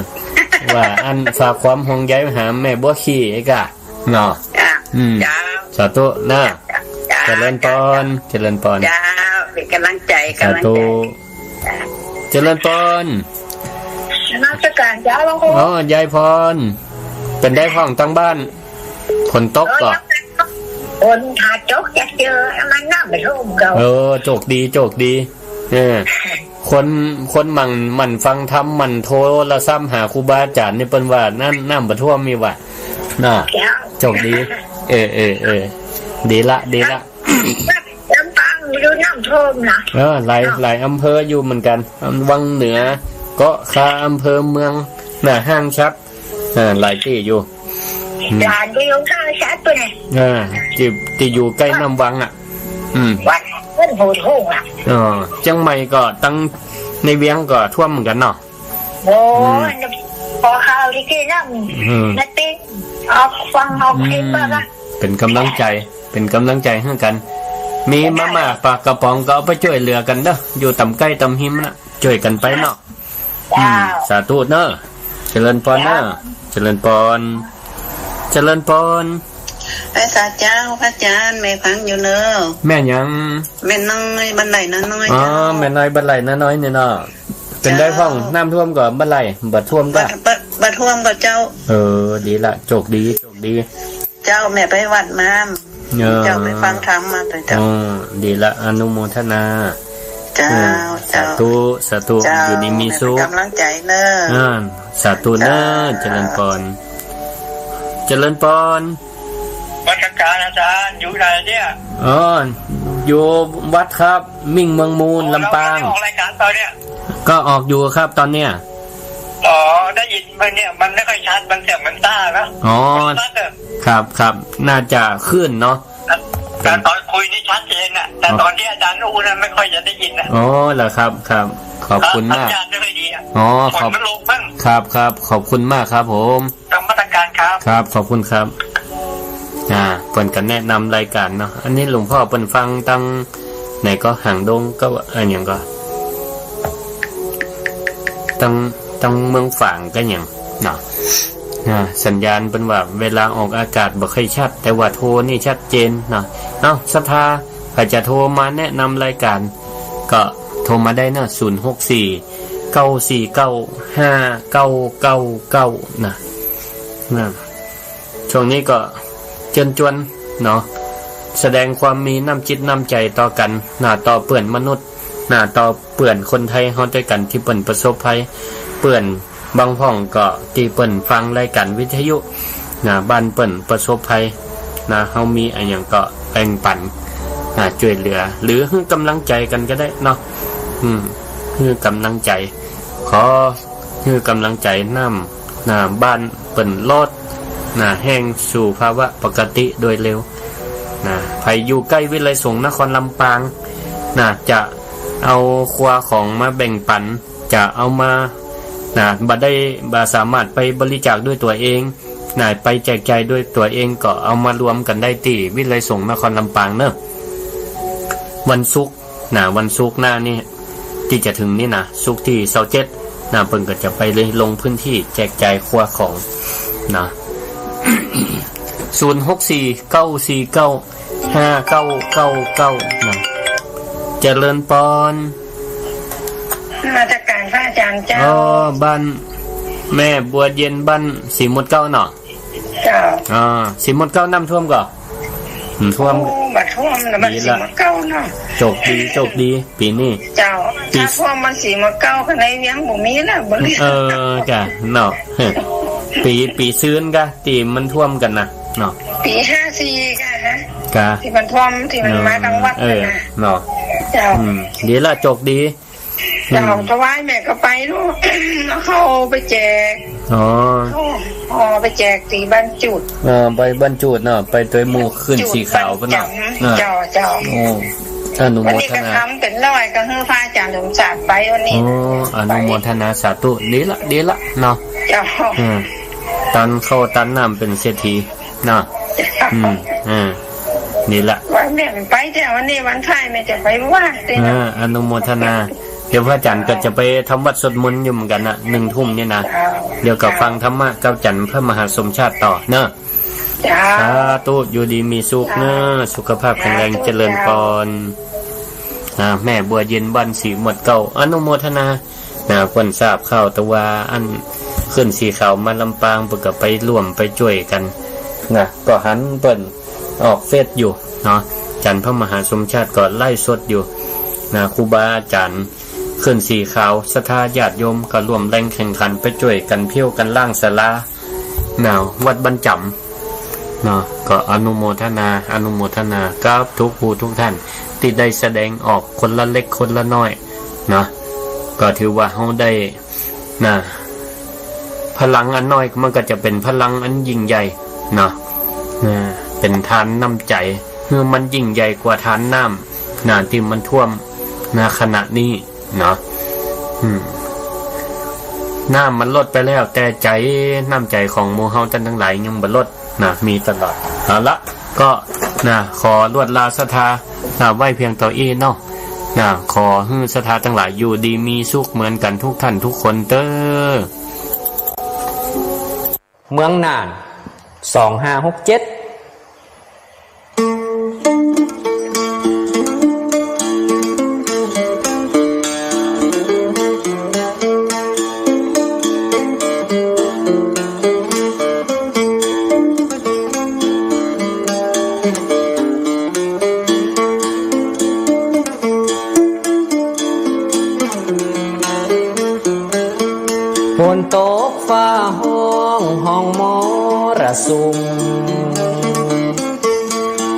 ว่าอั้นฝากความห่วงใยหาแม่บัวขี้อีกอะ เนาะ จ้า อืม จ้า สาธุนะ จ้า เจริญปอน เจริญปอน จ้า เป๋นก๋ำลังใจ๋ สาธุ ก๋ำลังใจ๋ เจริญปอน นมัสก๋านเจ้า หลวงปู่ อ๋อ ยายปอน เป๋นใดพ่องตังบ้าน ฝนตกก่อ เออ ฝนหาตกจะเจอ มันน้ำบ่ท่วมเก่า เออ โจคดี โจคดี เออ คน คนหมั่น หมั่นฟังธรรม หมั่นโทรศัพท์หาครูบาอาจ๋ารย์นี่เปิ้นว่าน้ำ น้ำบ่ท่วมมีหว่า น่ะ เจ้า โจคดี เออ เออ เออ ดีละ ดีละ ลำปางอยู่น้ำท่วมนะ เออ หลาย เนาะ หลายอำเภออยู่เหมือนกั๋น วังเหนือ เกาะคา อำเภอเมือง น่ะ ห้างฉัตร เออ หลายตี้อยู่ อืม หลานอยู่ห้างฉัตรปุ้นไง เออ ตี้ ตี้อยู่ใก้น้ำวังอะ อืม วัดเปิ้นโหดโหดอะ เออ เจียงใหม่ก็ตังในเวียงก็ท่วมเหมือนกั๋นเนาะ โอ้ อืม ปอข่าวตี้กี้นะ อืม นาติ๊ก ออกฟัง ออกคลิป อืม ว่า เป๋นก๋ำลังใจ๋ เป๋นก๋ำลังใจ๋หื้อกั๋น มีมาม่าปลากระป๋องก็เอาไปจ้วยเหลือกั๋นเด้อ อยู่ต่ำใก้ต่ำฮิมน่ะ จ้วยกั๋นไปเนาะ เจ้า อืม สาธุเนาะ เจริญปอนเนาะ เจ้า เจริญปอน เจริญปอน ไหว้สาเจ้า พระอาจ๋ารย์ แม่ฟังอยู่เนาะ แม่หยัง แม่น้อยบ้านไร่นาน้อย อ๋อ เจ้า แม่น้อยบ้านไร่นาน้อยนี่เนาะ เป๋นใดพ่อง เจ้า น้ำท่วมก่อบ้านไร่ บ่ท่วมก่อ บ่ บ่ บ่ท่วมก่อเจ้า เออ ดีละ โจคดี โจคดี เจ้า แม่ไปวัดมา เออ เจ้าไปฟังธรรมมาเจ้า อ๋อ ดีละ อนุโมทนา เจ้า เออ เจ้า สาธุ สาธุ เจ้า อยู่ดีมีสุข แม่เป๋นก๋ำลังใจ๋เนาะ อ่า สาธุเนาะ เจ้า เจริญปอน เจริญปอน นมัสก๋านอาจ๋ารย์ อยู่ไหนเนี่ย อ๋อ อยู่วัดครับ มิ่งเมืองมูล ลำปาง แล้วไม่ได้ออกรายการตอนเนี้ย ก็ออกอยู่ครับตอนเนี้ย อ๋อ ได้ยินไหมเนี่ย มันไม่ค่อยชัด มันเสียงมันต้านะ อ๋อ มันสั้นอะ ครับ ครับ น่าจะคลื่นเนาะ แต่ตอนคุยนี่ชัดเจนน่ะ แต่ตอนที่อาจ๋ารย์อู้นั่นไม่ค่อยจะได้ยินน่ะ อ๋อ เหรอครับ ครับ ขอบคุณมาก สัญญาณไม่ค่อยดีอะ อ๋อ ฝนมันลงมั้ง ครับ ครับ ขอบคุณมากครับผม ตามมาตรการครับ ครับ ขอบคุณครับ อ่า เปิ้นก็แนะนำรายการเนาะ อันนี้หลวงพ่อเปิ้นฟังตังไหนก็ หางดงก็ อะหยังก็ ตัง ตังเมืองฝางก็หยังเนาะ อ่า สัญญาณเปิ้นว่าเวลาออกอากาศบ่ค่อยชัด แต่ว่าโทรนี่ชัดเจนเนาะ เอ้า ศรัทธา ใผจะโทรมาแนะนำรายการ ก็โทรมาได้เนาะ ศูนย์หกสี่ เก้าสี่เก้า ห้าเก้าเก้าเก้า นะ นะ ช่วงนี้ก็เจิญจวนเนาะ แสดงความมีน้ำจิตน้ำใจ๋ต่อกั๋น นะ ต่อเปื้อนมนุษย์ นะ ต่อเปื้อนคนไทยเฮาตวยกั๋นตี้เปิ้นประสบภัย เปื้อนบางพ่องก็ตี้เปิ้นฟังรายการวิทยุ นะ บ้านเปิ้นประสบภัย นะ เฮามีอะหยังก็แบ่งปั๋น นะ จ้วยเหลือ หรือหื้อก๋ำลังใจ๋กั๋นก็ได้เนาะ อืม หื้อก๋ำลังใจ๋ ขอ หื้อก๋ำลังใจ๋น้ำ นะ บ้านเปิ้นลอด นะ แห้งสู่ภาวะปกติโดยเร็ว นะ ใผอยู่ใก้วิทยาลัยสงฆ์นครลำปาง นะ จะเอาครัวของมาแบ่งปั๋น จะเอามา นะ บ่ได้ บ่สามารถไปบริจาคด้วยตั๋วเอง นะ ไปแจกจ่ายด้วยตั๋วเอง ก็เอามารวมกั๋นได้ตี้วิทยาลัยสงฆ์นครลำปางเนาะ วันศุกร์ นะ วันศุกร์หน้านี่ ตี้จะเถิงนี่นะ ศุกร์ตี้ซาวเจ็ด นะ เปิ้นก็จะไปเลย ลงพื้นที่แจกจ่ายครัวของ นะ ศูนย์หกสี่ เก้าสี่เก้า ห้าเก้าเก้าเก้า นะ เจริญปอน นมัสก๋านพระอาจ๋ารย์เจ้า อ๋อ บ้านแม่บัวเย็น บ้านสีหมดเกล้าเนาะ เจ้า อ่า สีหมดเกล้าน้ำท่วมก่อ อืม ท่วม โอ้ บ่ท่วมนะ บ้าน ดีละ สีหมดเกล้าเนาะ โจคดี โจคดี ปี๋นี้ เจ้า ปี๋ ถ้าท่วมบ้านสีหมดเกล้าก็ในเวียงบ่มีละ บ่เหลือ เออ จ้ะ เนาะ ปี๋ ปี๋ซืนกา ตี้มันท่วมกั๋นนะ เนาะ ปี๋ห้าสี่กา กา ตี้มันท่วม ตี้มันมาตังวัด เออ นั่นนะ เนาะ เจ้า อืม ดีละ โจคดี เจ้า อืม ถวายแม่ก็ไปลูก เอาเข้าไปแจก อ๋อ เอา เอาไปแจกตี้บ้านจูด เออ ไปบ้านจูดเนาะ ไปตวยหมู่ขึ้นสีขาวเปิ้นเนาะ เจ้า เจ้า โอ้ อนุโมทนา วันนี้ก็ทำเป๋นร้อยก็หื้อพระอาจ๋ารย์สมศักดิ์ไปวันนี้ โอ้ อนุโมทนาสาธุ ดีละ ดีละเนาะ เจ้า อืม ตันข้าวตันน้ำเป๋นเศรษฐีเนาะ เจ้า อืม อ่า นี่ละ วันแม่ไปเจ้า วันนี้วันท้ายแม่จะไปวัดเจ้า อ่า อนุโมทนา เดี๋ยวพระอาจ๋ารย์ก็จะไปทำวัตรสวดมนต์อยู่เหมือนกั๋นนะ หนึ่งทุ่มนี่นะ เดี๋ยวก็ฟังธรรมะกับอาจ๋ารย์พระมหาสมชาติต่อเนาะ เจ้า สาธุ อยู่ดีมีสุขเนาะ สุขภาพแข็งแรง เจ้า เจริญพร อ่า แม่บัวเย็นบ้านสีหมวดเก้า อนุโมทนา นะ เปิ้นทราบข่าวตะว่าอันขึ้นสีขาวมาลำปาง เปิ้นก็ไปร่วมไปจ้วยกั๋นนะ ก็หันเปิ้นออกเฟซอยู่เนาะ อาจ๋ารย์พระมหาสมชาติก็ไลฟ์สดอยู่นะ ครูบาอาจ๋ารย์ขึ้นสีขาว ศรัทธาญาติโยมก็ร่วมแรงแข่งขันไปจ้วยกั๋นเผี้ยวกั๋นล้างศาลา นะ วัดบ้านจ๋ำ เนาะ ก็อนุโมทนา อนุโมทนากับทุกผู้ทุกท่านตี้ได้แสดงออกคนละเล็กคนละน้อย เนาะ ก็ถือว่าเฮาได้ นะ พลังอันน้อยมันก็จะเป๋นพลังอันยิ่งใหญ่ เนาะ นะ เป๋นทานน้ำใจ๋ คือมันยิ่งใหญ่กว่าทานน้ำ นะ ตี้มันท่วม นะ ขณะนี้ เนาะ อืม น้ำมันลดไปแล้ว แต่ใจ๋ น้ำใจ๋ของหมู่เฮาต้านตังหลายยังบ่ลดนะ มีตลอด เอาละ ก็นะ ขอลวดลาศรัทธา นะ ไว้เพียงเต้าอี้เนาะ นะ ขอหื้อศรัทธาตังหลายอยู่ดีมีสุขเหมือนกั๋นทุกท่านทุกคนเต๊อะ เมืองน่าน สองห้าหกเจ็ด ฝนตกฟ้าฮ้อง ฮ้องมรสุม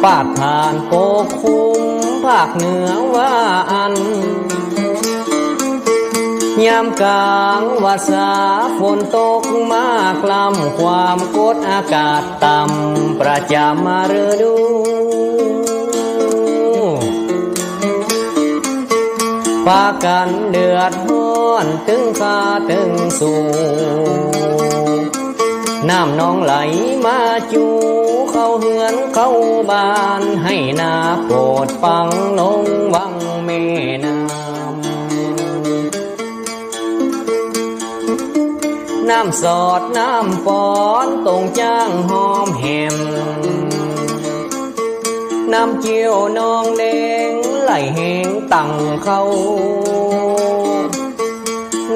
ปาดผ่านปกคลุมภาคเหนือว่าอั้น ยามก๋างวาสาฝนตกมากล้ำ ความกดอากาศต่ำประจ๋ำฤดู ปากั๋นเดือดฮ้อนตึงค่าตึงสู น้ำนองไหลมาจูเข้าเฮือนเข้าบ้าน ไฮ่นาโปดปังลงวังแม่น้ำ น้ำสอดน้ำปอนตรงจ้างหอมแหม น้ำเจียวนองแดงไหลแหงตังเข้า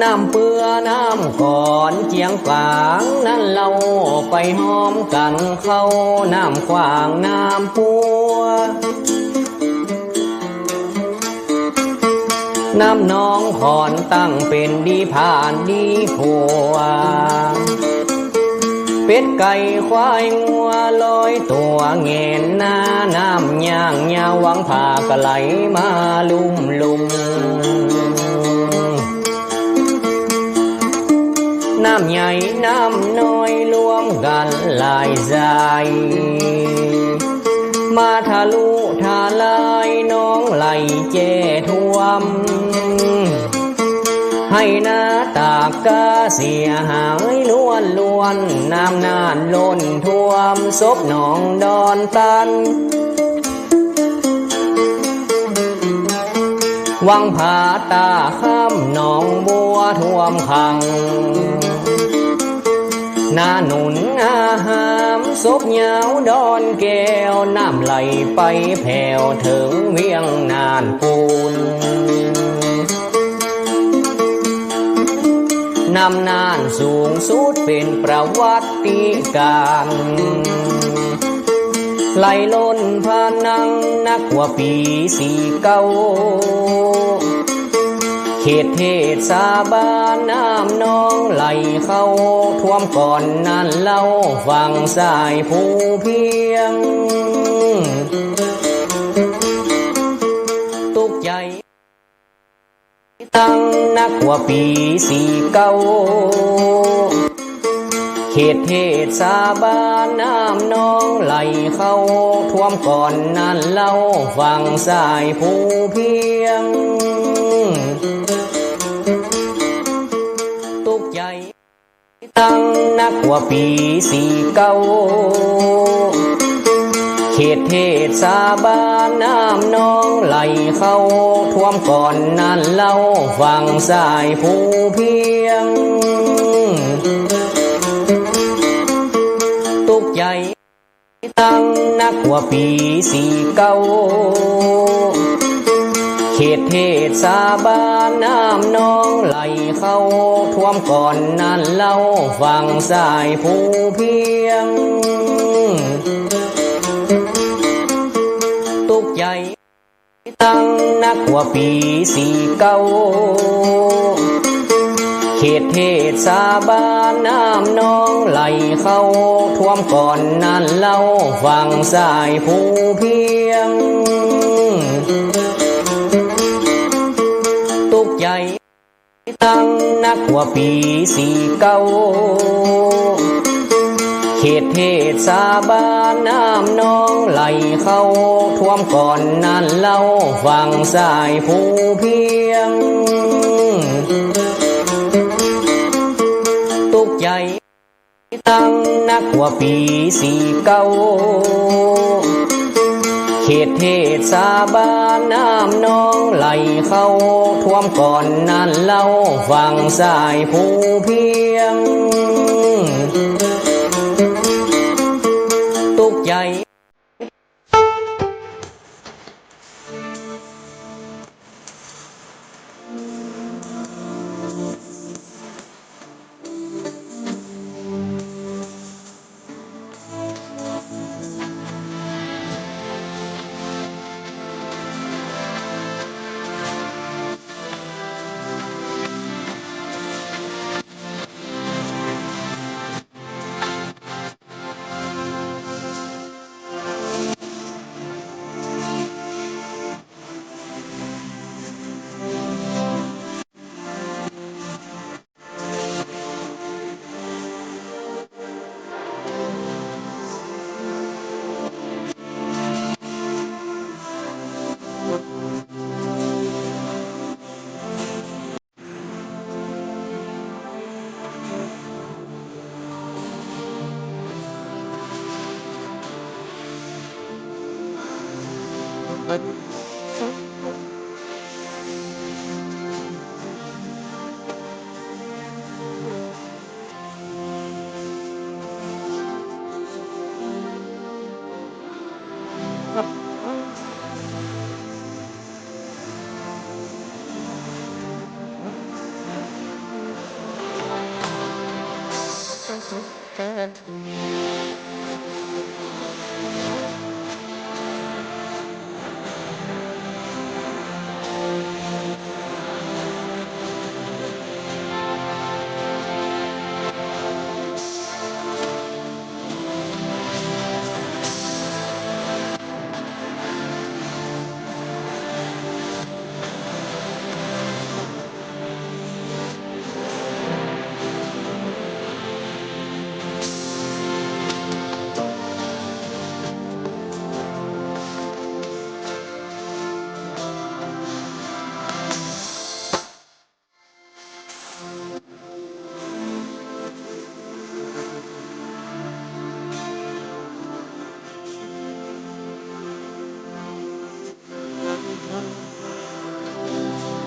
น้ำเปือน้ำขอนเจียงปางนั้นเล่า ไปหอมกั๋นเข้าน้ำขว้างน้ำปัว น้ำนองขอนตั้งเป๋นดีผ่านดีผัว เป็ดไก่ควายงัวลอยตั๋วแหงนหน้า น้ำย่างยาววังผาก็ไหลมาลุ่มลุ่ม น้ำใหญ่น้ำน้อยรวมกั๋นหลายสาย มาทะลุทะลายนองไหลแจ้ท่วม ไฮ่นาตากก๊าเสียหายล้วนล้วน น้ำน่านล้นท่วมศพหนองดอนตัน วังผาต้าข้ามหนองบัวท่วมขัง นาหนุนอาหามศพยาวดอนแก้ว น้ำไหลไปแผ่วเถิงเวียงน่านปูน น้ำน่านสูงสุดเป๋นประวัติก๋ารณ์ ไหลล้นพะนังนักกว่าปี๋สี่เก้า เขตเทศบาลน้ำนองไหลเข้า ท่วมก่อนนั้นเล่าฝั่งสายภูเพียง ตุ๊กใจ๋ ตั้งนักกว่าปี๋สี่เก้า เขตเทศบาลน้ำนองไหลเข้า ท่วมก่อนนั้นเล่าฝั่งสายภูเพียง ตุ๊กใจ๋ ตั้งนักกว่าปี๋สี่เก้า เขตเทศบาลน้ำนองไหลเข้าท่วมก่อนนั้นเล่า ฝั่งสายภูเพียง ตุ๊กใหญ่ ตังนักกว่าปี๋สี่เก้า เขตเทศบาลน้ำนองไหลเข้าท่วมก่อนนั้นเล่า ฝั่งสายภูเพียง ตุ๊กใหญ่ ตังนักกว่าปี๋สี่เก้า เขตเทศบาลน้ำนองไหลเข้าท่วมก่อนนั้นเล่า ฝั่งสายภูเพียง ตุ๊กใหญ่ ตังนักกว่าปี๋สี่เก้า เขตเทศบาลน้ำนองไหลเข้าท่วมก่อนนั้นเล่า ฝั่งสายภูเพียง ตุ๊กใหญ่ ตังนักกว่าปี๋สี่เก้า เขตเทศบาลน้ำนองไหลเข้าท่วมก่อนนั้นเล่า ฝั่งสายภูเพียง ตุ๊กใหญ่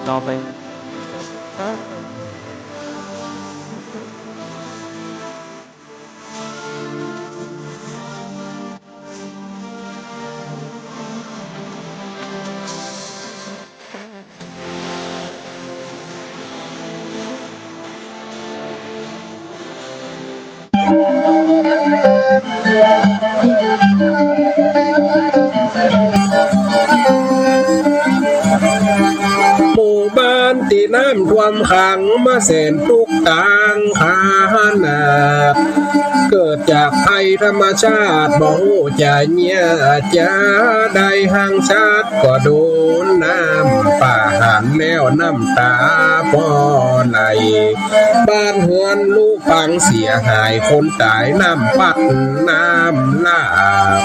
ต่อไป หมู่บ้านตี้น้ำท่วมขังมาแสนตุ๊กข์ตางหานา เกิดจากภัยธรรมชาติบ่ฮู้จะเยียะจะ ได้ฮังชาติก็โดนน้ำป่าหันแล้วน้ำต๋าป้อไหล บ้านเฮือนลุพังเสียหาย คนต๋ายน้ำปัดน้ำหลาก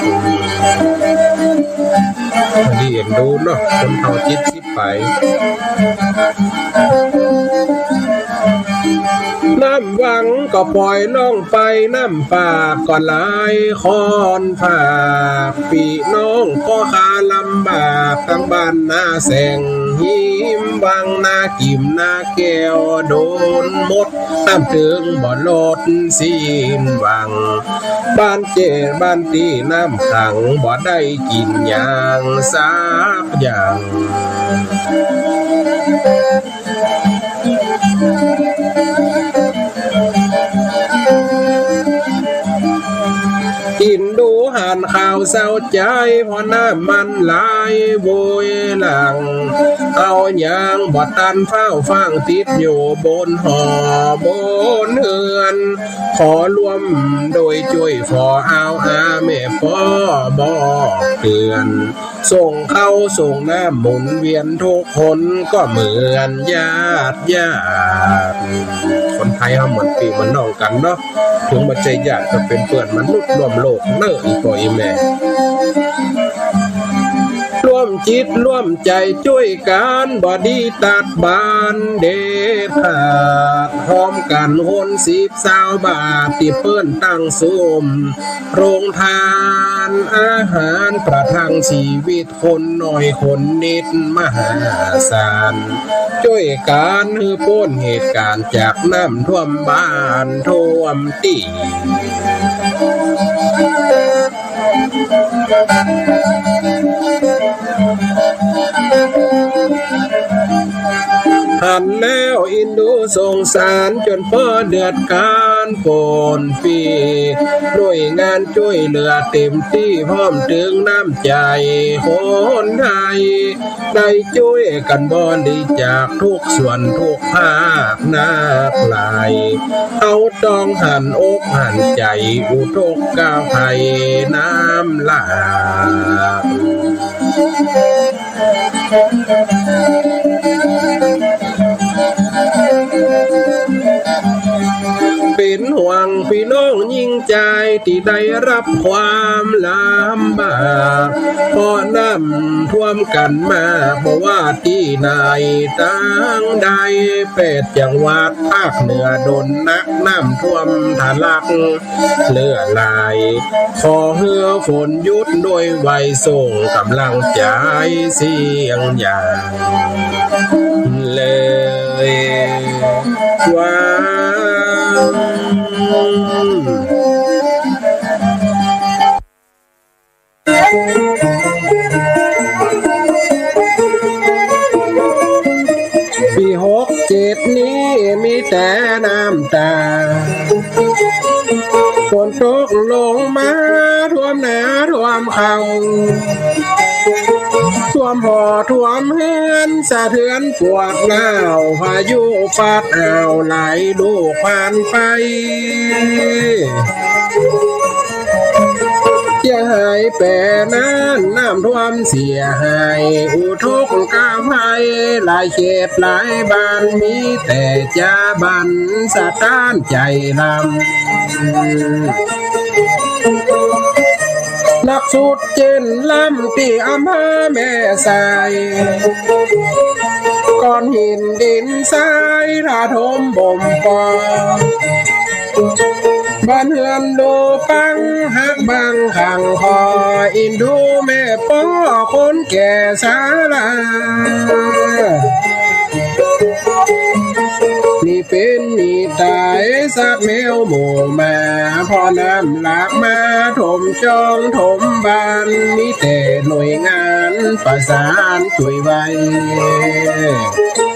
เลี้ยงดูเนาะ คนเฒ่าเจ็ดสิบไป น้ำ วังก็ป่อยล่องไป น้ำปากก็ไหลค่อนผาก ปี้น้องพ่อข้าลำบาก ตังบ้านนาแสงหิมวัง นากิ่มนาแก้วโดนหมด น้ำเถิงบ่ลดสิ้นหวัง บ้านเจ้บ้านตี้น้ำขัง บ่ได้กิ๋นหยังสักอย่าง อินดูหันข่าวเศร้าใจ๋ เพราะน้ำมันไหลโวยหลัง เอาหยังบ่ตัน ฟ้าวฟั่งติดอยู่บนหอ บนเฮือน ขอร่วมโดยจ้วย ขอเอาอาแม่ป้อบอกเตือน ส่งข้าวส่งน้ำหมุนเวียนทุกคน ก็เหมือนญาติญาติ คนไทยเฮาเหมือนปี้เหมือนน้องกั๋นเนาะ เถิงบ่ใจ้ญาติก็เป๋นเปื้อนมนุษย์ร่วมโลกเน่อ อี่ป้ออี่แม่ ร่วมจิตร่วมใจ๋จ้วยกั๋น บ่ดีตัดบานเด็ดขาด ฮอมกั๋นหนสิบซาวบาท ตี้เปิ้นตั้งสุม โฮงทานอาหาร ประทังชีวิตคนน้อยคนนิดมหาศาล จ้วยกั๋นหื้อป๊นเหตุก๋ารณ์ จากน้ำท่วมบ้านท่วมตี้ หันแล้วอินดูสงสาร จ๋นป้อเดือดก๋านป๊นปี้ หน่วยงานจ้วยเหลือเต๋มตี้ พร้อมเถิงน้ำใจ๋คนไทย ได้จ้วยกั๋นบริจาคทุกส่วนทุกภาคนักหลาย เฮาต้องหันอกหันใจ๋ อุทกภัยน้ำหลาก เป๋นห่วงปี้น้องยิ่งใจ๋ ตี้ได้รับความลำบาก เพราะน้ำท่วมกั๋นมาก บ่ว่าตี้ไหนตางใด แปดจังหวัดภาคเหนือโดนหนัก น้ำท่วมทะลัก เลือดไหล ขอหื้อฝนหยุดโดยไว ส่งก๋ำลังใจ๋เสียงอย่างเลยว่า ปี๋หกเจ็ดนี้มีแต่น้ำต๋า ฝนตกลงมาท่วมนาท่วมเขา ท่วมหอท่วมเฮือน สะเทือนปวกเน่า พายุพัดเอาหลายลูกผ่านไป เสียหายแป๋นั้น น้ำท่วมเสียหาย อุทกภัยหลายเขตหลายบ้าน มีแต่จะบันสะต้านใจ๋ลำ หนักสุดเจ๊นลำตี้อำเภอแม่สาย ก้อนหินดินทรายถาถมบ่มปอ บ้านเฮือนลูปังหักบังขังคอ อินดูแม่ป้อคนแก่สารา นี่เป๋นนี่ต๋ายสัตว์แมวหมู่หมา เพราะน้ำหลากมาถมจ้องถมบ้าน มีแต่หน่วยงานประสานจ้วยไว เ